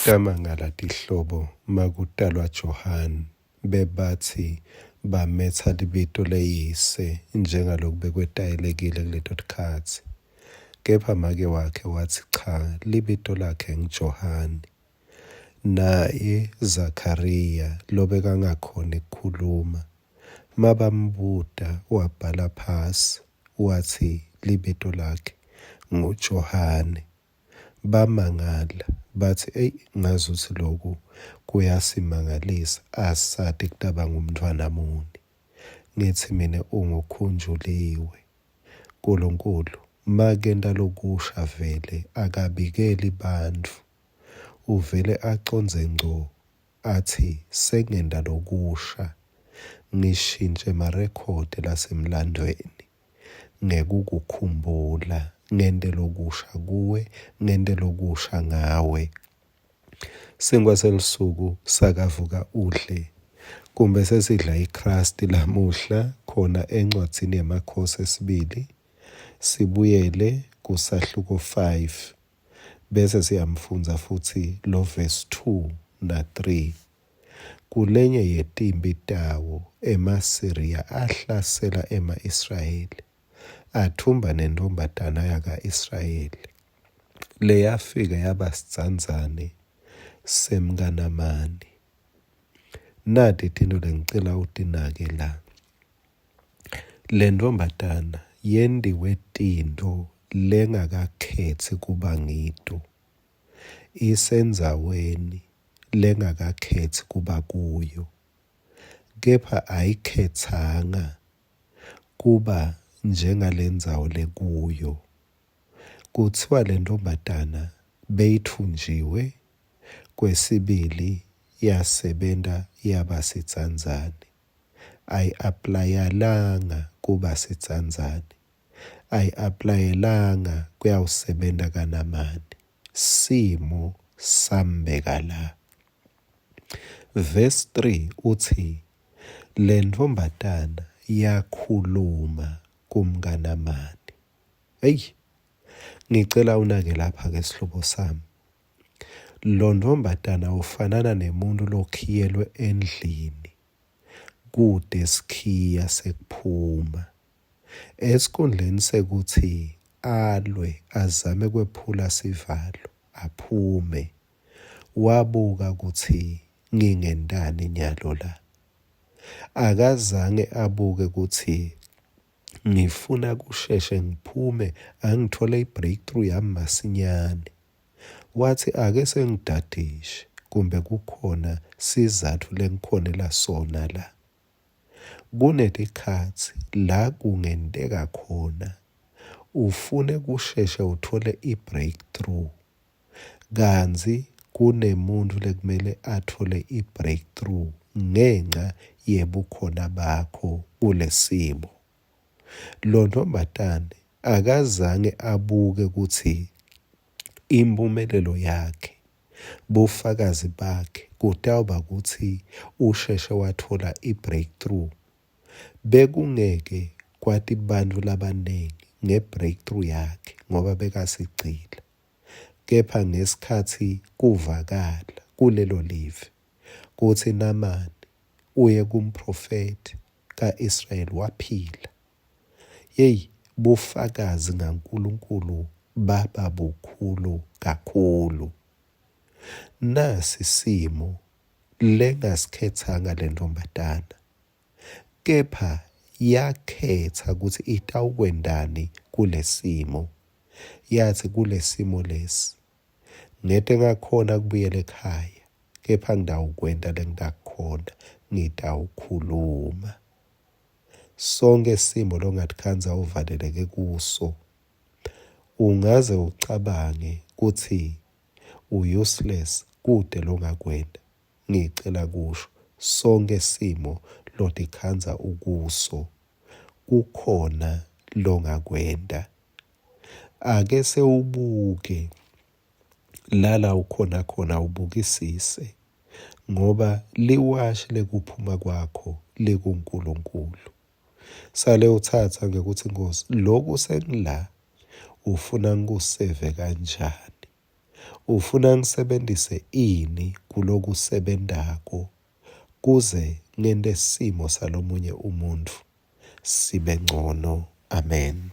Tamangala tihlobo makutalwa Johan, bebatsi bametsa libito leyise njengaloku bekwetayelekile kuleto tikhatsi. Kepha make wakhe watsi cha libito lakhe nguJohane. Naye Zakhariya lobekangakhoni kukhuluma, mabambuta wabhala phasi watsi libito lakhe nguJohane. Bamangala batsi, Eyi, ngazutsi loku kuyasimangalisa, asati kutaba ngumntfwana muni. Ngitsi mine ungukhunjuliwe. Nkulunkulu makenta lokusha vele akabikeli bantfu, uvele acondze ngco atsi sengenta lokusha, ngishintje emarekhodi lasemlandvweni. Ngekukukhumbula, ngente lokusha kuwe, ngente lokusha ngawe. Sinkwa selusuku sakavuka udle kumbe sesidla icrust lamuhla khona encwadzini yemakhosi esibili sibuyele kusahluko 5 bese siyamfundza futsi lo verse 2 na 3. Kulenye yetimpi tawo, emaSiriya ahlasela ema-Israyeli, atfumba nentfombatana yaka-Israyeli, leyafike yaba sidzandzane semkaNamani. Nati tintfo lengicela utinake la. Lentfombatana yentiwe tintfo lengakakhetsi kuba ngito. Isendzaweni lengakakhetsi kuba kuyo, kepha ayikhetsanga kuba njengalendzawo lekuyo. Kutsiwa lentfombatana beyitfunjiwe kwesibili yasebenta yaba sidzandzane. Ayi-aplayalanga kuba sidzandzane. Ayi-aplayelanga kuyawusebenta kaNamani. Simo sambeka la. Verse 3 utsi lentfombatana yakhuluma kumkaNamani. Eyi, ngicela unake lapha ke sihlobo sami. Lo ntfombatana ufanana nemuntu lokhiyelwe endlini kute sikhiya sekuphuma. Esikhundleni sekutsi alwe azame kwephula sivalo aphume, wabuka kutsi ngingentani nyalo la. Akazange abuke kutsi ngifuna kusheshe ngiphume angithole i-breakthrough yami masinyane. Watsi ake sengidadishe kumbe kukhona sizatfu lengikhonela sona la. Kunetikhatsi la kungenteka khona ufune kusheshe uthole i-breakthrough kantsi kunemuntfu lekumele athole i-breakthrough ngenca yebukhona bakho kulesimo. Lo ntombazane akazange abuke kutsi imphumelelo yakhe Bufakazi bakhe kutawuba kutsi usheshe watfola i-breakthrough. Bekungeke kwati bantfu labanengi nge-breakthrough yakhe ngoba bekasigcila. Kepha ngesikhatsi kuvakala kulelo live kutsi Namani uye kumphrofethi ka-Israyeli waphila, yeyi bufakazi ngaNkulunkulu baba bukhulu kakhulu. Nasi simo lengasikhetsanga lentfombatana, kepha yakhetsa kutsi itawukwentani kulesimo. Yatsi kulesimo lesi, ngete ngakhona kubuyela ekhaya, kepha ngitawukwenta lengitakukhona, ngitawukhuluma. Sonkhe simo longatikhandza uvaleleke kuso, ungaze ucabange kutsi u-useless kute longakwenta. Ngicela kusho, sonkhe simo lotikhandza ukuso, kukhona longakwenta. Ake sewubuke lala ukhona khona ubukisise ngoba liwashi lekuphuma kwakho likuNkulunkulu. Sale utsatsa ngekutsi Nkosi, loku sengila ufuna ngikuseve kanjani? Ufuna ngisebentise ini kulokusebentako kuze ngente simo salomunye umuntfu sibe ncono? Amen.